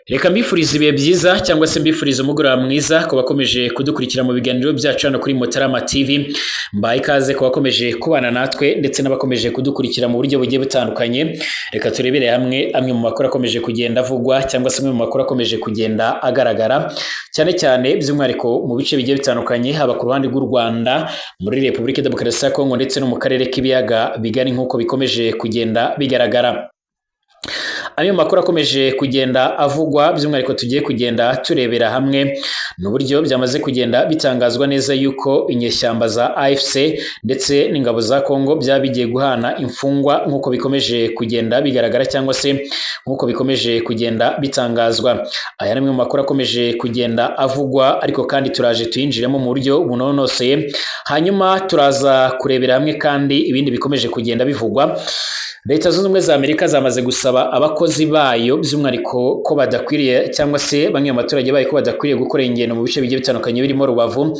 Reka mbifurize ibihe byiza cyangwa se mbifurize umugoroba mwiza ku bakomeje kudukurikira mu biganiro byacu hano kuri Mutarama TV. Mbaye ikaze ku bakomeje kubana natwe ndetse n'abakomeje kudukurikira mu buryo bugiye butandukanye. Reka turebere hamwe amwe mu makuru akomeje kugenda avugwa cyangwa se amwe mu makuru akomeje kugenda agaragara, cyane cyane by'umwihariko mu bice bigiye bitandukanye, haba ku ruhande rw'u Rwanda, muri Repubulika Demokarasi ya Kongo ndetse no mu karere k'ibiyaga bigari nk'uko bikomeje kugenda bigaragara. Amwe mu makuru akomeje kugenda avugwa by'umwihariko tugiye kugenda turebera hamwe ni uburyo byamaze kugenda bitangazwa neza yuko inyeshyamba za AFC ndetse n'ingabo za Kongo byaba bigiye guhana imfungwa nk'uko bikomeje kugenda bigaragara cyangwa se nk'uko bikomeje kugenda bitangazwa. Aya ni amwe mu makuru akomeje kugenda avugwa, ariko kandi turaje tuyinjiremo mu buryo bunonoseye, hanyuma turaza kurebera hamwe kandi ibindi bikomeje kugenda bivugwa. Leta Zunze Ubumwe za Amerika zamaze gusaba abakozi bayo by'umwihariko ko badakwiriye cyangwa se bamwe mu baturage bayo ko badakwiriye gukora ingendo mu bice bigiye bitandukanye birimo Rubavu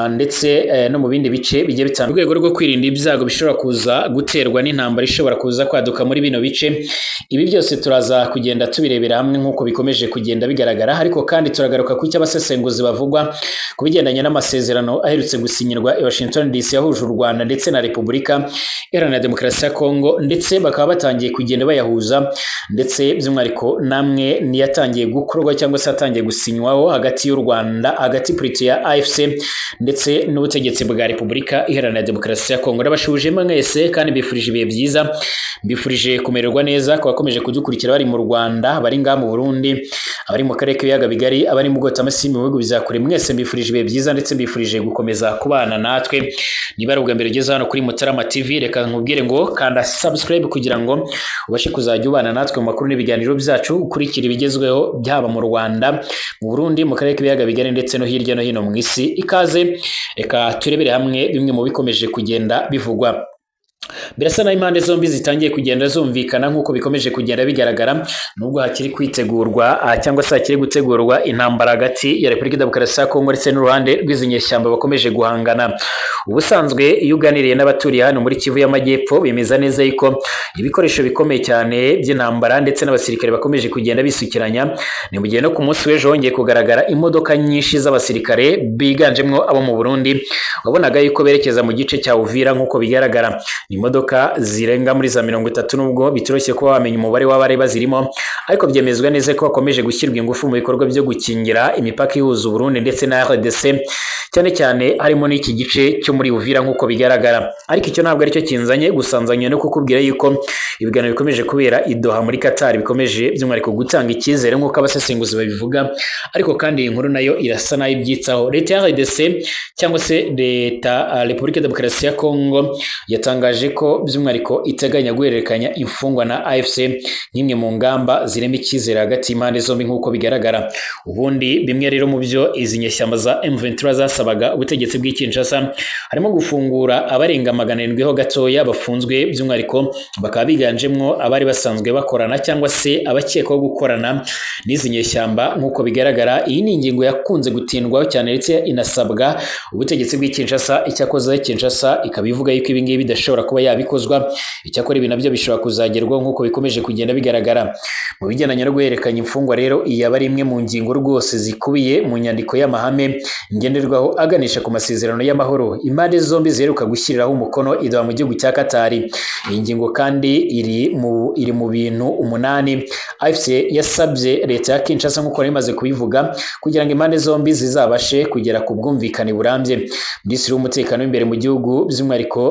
ndetse no mu bindi bice bigiye bitandukanye, mu rwego rwo kwirinda ibyago bishobora kuza guterwa n'intambara ishobora kuza kwaduka muri bino bice. Ibi byose turaza kugenda tubirebera hamwe nk'uko bikomeje kugenda bigaragara, ariko kandi turagaruka ku cyo abasesenguzi bavugwa ku bigendanye n'amasezerano aherutse gusinyirwa i Washington DC yahuje u Rwanda ndetse na Repubulika Iharanira Demokarasi ya Kongo, ndetse bakaba batangiye kugenda bayahuza, ndetse by'umwihariko namwe niyatangiye gukorwa cyangwa se yatangiye gusinywaho hagati y'u Rwanda, hagati purito ya AFC ndetse n'ubutegetsi bwa Repubulika Iharanira Demokarasi ya Kongo. Ndabashuje mwese kandi mbifurije ibihe byiza, mbifurije kumererwa neza ku bakomeje kudukurikira bari mu Rwanda, bari ngaha mu Burundi, abari mu karere k'ibiyaga bigari, abari mu Bwotamasimbi, mu bihugu bya kure, mwese mbifurije ibihe byiza ndetse mbifurije gukomeza kubana natwe. Niba ari ubwa mbere ugeze hano kuri Mutarama TV, reka nkubwire ngo kanda subscribe kugira ngo ubashe kuzajya ubana natwe mu makuru n'ibiganiro byacu, ukurikira ibigezweho byaba mu Rwanda, mu Burundi, mu karere k'ibiyaga bigari ndetse no hirya no hino mu isi. Ikaze, reka turebere hamwe bimwe mu bikomeje kugenda bivugwa. Birasa naho impande zombi zitangiye kugenda zumvikana nk'uko bikomeje kugenda bigaragara, nubwo hakiri kwitegurwa cyangwa se hakiri gutegurwa intambara hagati ya Repubulika Demokarasi ya Kongo ndetse n'uruhande rw'izi nyeshyamba bakomeje guhangana. Ubusanzwe iyo uganiriye n'abaturiye hano muri Kivu y'Amajyepfo bemeza neza yuko ibikoresho bikomeye cyane by'intambara ndetse n'abasirikare bakomeje kugenda bisukiranya. Ni mu gihe no ku munsi w'ejo hongeye kugaragara imodoka nyinshi z'abasirikare biganjemo abo mu Burundi, wabonaga yuko berekeza mu gice cya Uvira nk'uko bigaragara. Imodoka zirenga muri za 30, nubwo bitoroshye kuba wamenya umubare w'abari bazirimo, ariko byemezwa neza ko hakomeje gushyirwa ingufu mu bikorwa byo gukingira imipaka ihuza Burundi ndetse na RDC, cyane cyane harimo n'iki gice cyo muri Uvira nk'uko bigaragara. Ariko icyo ntabwo aricyo kinzanye, gusa nzanye no kukubwira yuko ibiganiro bikomeje kubera i Doha muri Qatar bikomeje by'umwihariko gutanga icyizere nk'uko abasesenguzi babivuga, ariko kandi iyi nkuru nayo irasa nayo ibyitsaho. Leta ya RDC cyangwa se leta Repubulika Demokarasi ya Kongo yatangaje ko by'umwihariko iteganya guhererekanya imfungwa na AFC nk'imwe mu ngamba zirema icyizere hagati y'impande zombi nk'uko bigaragara. Ubundi bimwe rero mu byo izi nyeshyamba za M23 zasabaga ubutegetsi bw'i Kinshasa harimo gufungura abarenga 700 ho gatoya bafunzwe, by'umwihariko bakaba biganjemwo abari basanzwe bakorana cyangwa se abakekwaho gukorana n'izi nyeshyamba nk'uko bigaragara. Iyi ni ingingo yakunze gutindwaho cyane ndetse inasabwa ubutegetsi bw'i Kinshasa. Icyakoze Kinshasa ikaba ivuga yuko ibi ngibi bidashobora kuba yabikozwa, icyakora ibi nabyo bishobora kuzagerwaho nk'uko bikomeje kugenda bigaragara. Mu bigendanye no guhererekanya imfungwa rero, iyi aba ari imwe mu ngingo rwose zikubiye mu nyandiko y'amahame ngenderwaho aganisha ku masezerano y'amahoro impande zombi ziheruka gushyiriraho umukono i Doha mu gihugu cya Qatar. Iyi ngingo kandi iri mu bintu 8 AFC yasabye leta ya Kinshasa nk'uko yari imaze kubivuga, kugira ngo impande zombi zizabashe kugera ku bwumvikane burambye. Minisitiri w'umutekano w'imbere mu gihugu by'umwihariko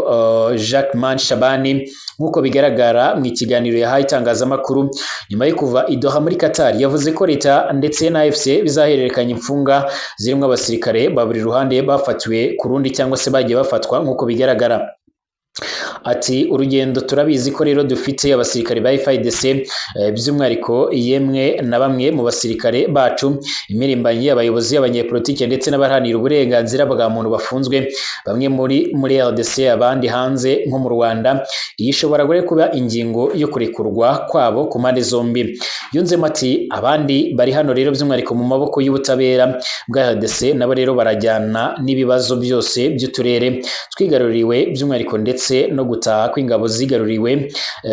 Jacques Man Shabani, nk'uko bigaragara mu kiganiro yahaye itangazamakuru nyuma yo kuva i Doha muri Qatar, yavuze ko leta ndetse na AFC bizahererekanya imfunga zirimo abasirikare ba buri ruhande bafatiwe ku rundi cyangwa se bagiye bafatwa nk'uko bigaragara. Ati urugendo turabizi ko rero dufite abasirikare ba FARDC by'umwihariko yemwe na bamwe mu basirikare bacu, imirimbanyi, abayobozi, abanyepolitike ndetse n'abaharanira uburenganzira bwa muntu bafunzwe, bamwe muri RDC abandi hanze nko mu Rwanda. Iyi ishobora kuba ingingo yo kurekurwa kwabo ku mpande zombi. Yunzemo ati abandi bari hano rero by'umwihariko mu maboko y'ubutabera bwa RDC nabo rero barajyana n'ibibazo byose by'uturere twigaruriwe by'umwihariko ndetse no gutaha kw'ingabo zigaruriwe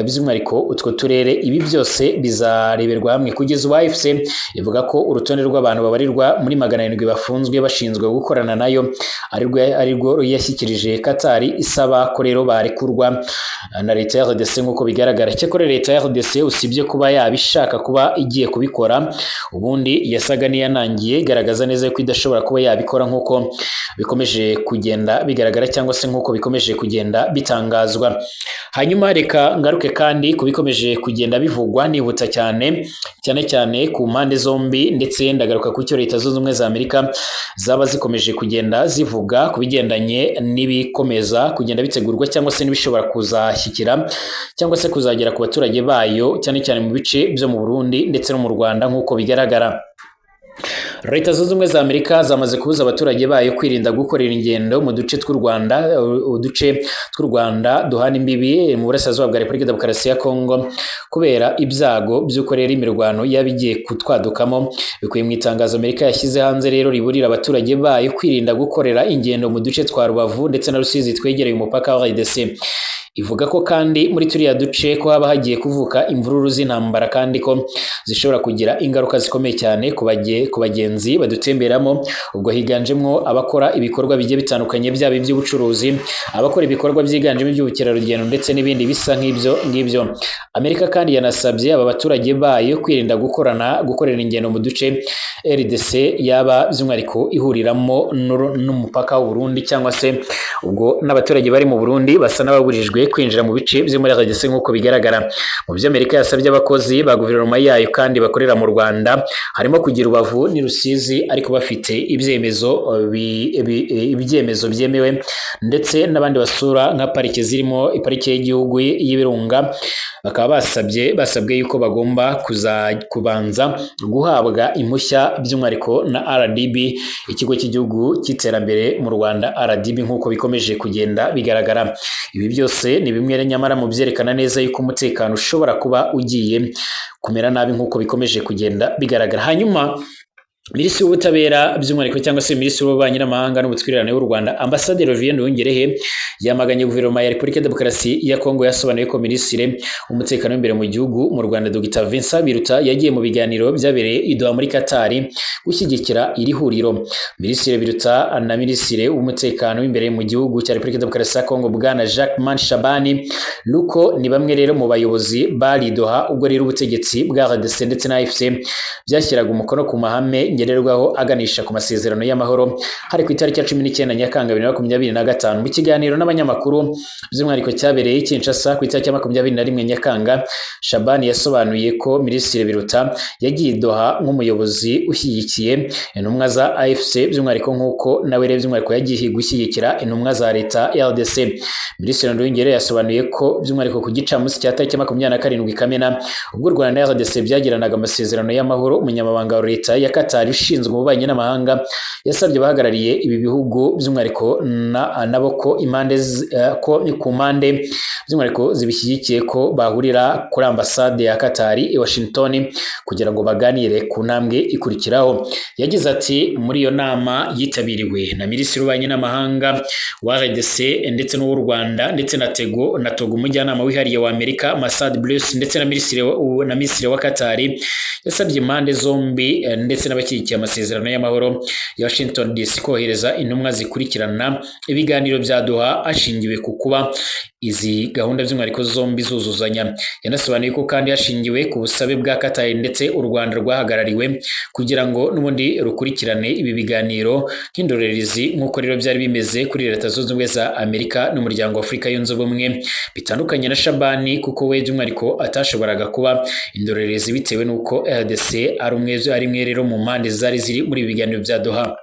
by'umwihariko utwo turere. Ibi byose bizareberwa hamwe. Kugeza ubu AFC ivuga ko urutonde rw'abantu babarirwa muri 700 bafunzwe bashinzwe gukorana nayo arirwo yashyikirije Qatar, isaba ko rero barekurwa na leta ya RDC nk'uko bigaragara. Cyakora leta ya RDC usibye kuba yabishaka kuba igiye kubikora, ubundi yasaga n'iyanangiye, igaragaza neza ko idashobora kuba yabikora nk'uko bikomeje kugenda bigaragara cyangwa se nk'uko bikomeje kugenda bitangazwa. Hanyuma reka ngaruke kandi ku bikomeje kugenda bivugwa nihuta cyane cyane cyane ku mpande zombi, ndetse ndagaruka ku cyo Leta Zunze Ubumwe za Amerika zaba zikomeje kugenda zivuga ku bigendanye n'ibikomeza kugenda bitegurwa cyangwa se n'ibishobora kuzashyikira cyangwa se kuzagera ku baturage bayo, cyane cyane mu bice byo mu Burundi ndetse no mu Rwanda nk'uko bigaragara. Leta Zunze Ubumwe za Amerika zamaze kubuza abaturage bayo kwirinda gukorera ingendo mu duce tw'u Rwanda, uduce tw'u Rwanda duhana imbibi mu burasirazuba bwa Repubulika Demokarasi ya Kongo, kubera ibyago by'uko rero imirwano yaba igiye kutwadukamo. Bikubiye mu itangazo Amerika yashyize hanze rero riburira abaturage bayo kwirinda gukorera ingendo mu duce twa Rubavu ndetse na Rusizi twegereye umupaka wa RDC. Ivuga ko kandi muri turiya duce ko haba hagiye kuvuka imvururu z'intambara, kandi ko zishobora kugira ingaruka zikomeye cyane ku bagenzi badutemberamo. Ubwo higanjemo abakora ibikorwa bigiye bitandukanye, byaba iby'ubucuruzi, abakora ibikorwa byiganjemo iby'ubukerarugendo ndetse n'ibindi bisa nk'ibyo ngibyo. Amerika kandi yanasabye aba baturage bayo kwirinda gukorera ingendo mu duce RDC yaba by'umwihariko ihuriramo n'umupaka w'u Burundi, cyangwa se ubwo n'abaturage bari mu Burundi basa n'ababurijwe kwinjira mu bice byo muri RDC nk'uko bigaragara. Mu byo Amerika yasabye abakozi ba guverinoma yayo kandi bakorera mu Rwanda harimo kugira Rubavu ni Rusizi ariko bafite ibyemezo byemewe, ndetse n'abandi basura nka parike zirimo iparike y'igihugu y'Ibirunga, bakaba basabwe yuko bagomba kubanza guhabwa impushya by'umwihariko na RDB, ikigo cy'igihugu cy'iterambere mu Rwanda RDB, nk'uko bikomeje kugenda bigaragara. Ibi byose ni bimwe nyamara mu byerekana neza yuko umutekano ushobora kuba ugiye kumera nabi nk'uko bikomeje kugenda bigaragara. Hanyuma Minisitiri w'Ubutabera by'umwihariko cyangwa se Minisitiri w'Ububanyi n'Amahanga n'Ubutwererane w'u Rwanda, Ambasaderi Olivier Nduhungirehe, yamaganye Guverinoma ya Repubulika Demokarasi ya Kongo. Yasobanuye ko Minisitiri w'Umutekano w'imbere mu gihugu mu Rwanda Dr Vincent Biruta yagiye mu biganiro byabereye i Doha muri Qatar gushyigikira iri huriro. Minisitiri Biruta na Minisitiri w'Umutekano w'imbere mu gihugu cya Repubulika Demokarasi ya Kongo Bwana Jacques Shabani Luko ni bamwe rero mu bayobozi bari Doha ubwo rero ubutegetsi bwa RDC ndetse na AFC byashyiraga umukono ku mahame ngenderwaho aganisha ku masezerano y'amahoro, hari ku itariki ya 19 Nyakanga 2025. Mu kiganiro n'abanyamakuru by'umwihariko cyabereye i Kinshasa ku itariki ya 21 Nyakanga, Shabani yasobanuye ko Minisitiri Biruta yagiye Doha nk'umuyobozi ushyigikiye intumwa za AFC by'umwihariko, nk'uko nawe rero by'umwihariko yagiye gushyigikira intumwa za leta ya RDC. Minisitiri Nduhungirehe yasobanuye ko by'umwihariko ku gicamunsi cya tariki ya 27 Kamena, ubwo u Rwanda na RDC byagiranaga amasezerano y'amahoro, umunyamabanga wa leta ya Qatar ushinzwe ububanyi n'amahanga yasabye abahagarariye ibi bihugu by'umwihariko nabo ko impande ko ku mpande by'umwihariko zibishyigikiye ko bahurira kuri ambasade ya Qatar i Washington kugira ngo baganire ku ntambwe ikurikiraho. Yagize ati muri iyo nama yitabiriwe na Minisitiri w'Ububanyi n'Amahanga wa RDC ndetse n'uw'u Rwanda ndetse na Togo, umujyanama wihariye wa Amerika Massad Boulos ndetse na Minisitiri wa Qatar, yasabye impande zombi ndetse n'abashyigikiye amasezerano y'amahoro ya Washington DC kohereza intumwa zikurikirana ibiganiro bya Doha hashingiwe ku kuba izi gahunda by'umwihariko zombi zuzuzanya. Yanasobanuye ko kandi hashingiwe ku busabe bwa Qatar ndetse u Rwanda rwahagarariwe kugira ngo n'ubundi rukurikirane ibi biganiro nk'indorerezi, nk'uko rero byari bimeze kuri Leta Zunze Ubumwe za Amerika n'Umuryango wa Afurika Yunze Ubumwe, bitandukanye na Shabani kuko we by'umwihariko atashoboraga kuba indorerezi bitewe n'uko RDC ari umwe rero mu mpande zari ziri muri ibi biganiro bya Doha.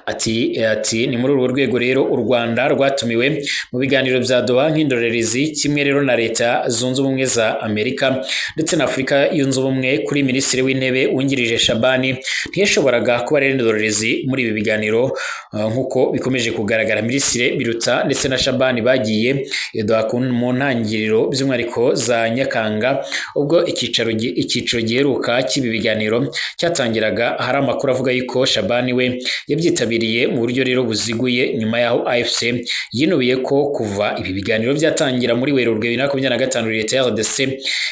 Ati ni muri urwo rwego rero u Rwanda rwatumiwe mu biganiro bya Doha nk'indorerezi, kimwe rero na Leta Zunze Ubumwe za Amerika ndetse na Afurika Yunze Ubumwe. Kuri Minisitiri w'Intebe wungirije Shabani ntiyashoboraga kuba rero indorerezi muri ibi biganiro nk'uko bikomeje kugaragara. Minisitiri Biruta ndetse na Shabani bagiye Doha mu ntangiriro by'umwihariko za Nyakanga, ubwo icyiciro giheruka cy'ibi biganiro cyatangiraga. Hari amakuru avuga yuko Shabani we yabyitabiriye Byitabiriye mu buryo rero buziguye, nyuma y'aho AFC yinubiye ko kuva ibi biganiro byatangira muri Werurwe 2025, leta ya RDC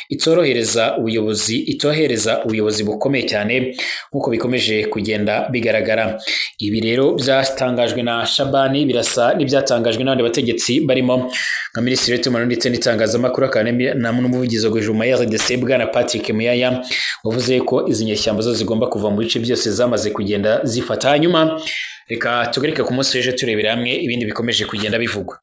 itorohereza ubuyobozi, itohereza ubuyobozi bukomeye cyane nk'uko bikomeje kugenda bigaragara. Ibi rero byatangajwe na Shabani birasa n'ibyatangajwe n'abandi bategetsi barimo nka Minisitiri w'itumanaho ndetse n'itangazamakuru, akaba n'umuvugizi wa guverinoma ya RDC Bwana Patrick Muyaya, wavuze ko izi nyeshyamba zo zigomba kuva mu bice byose zamaze kugenda zifata. Hanyuma reka tugaruke ku munsi w'ejo turebera hamwe ibindi bikomeje kugenda bivugwa.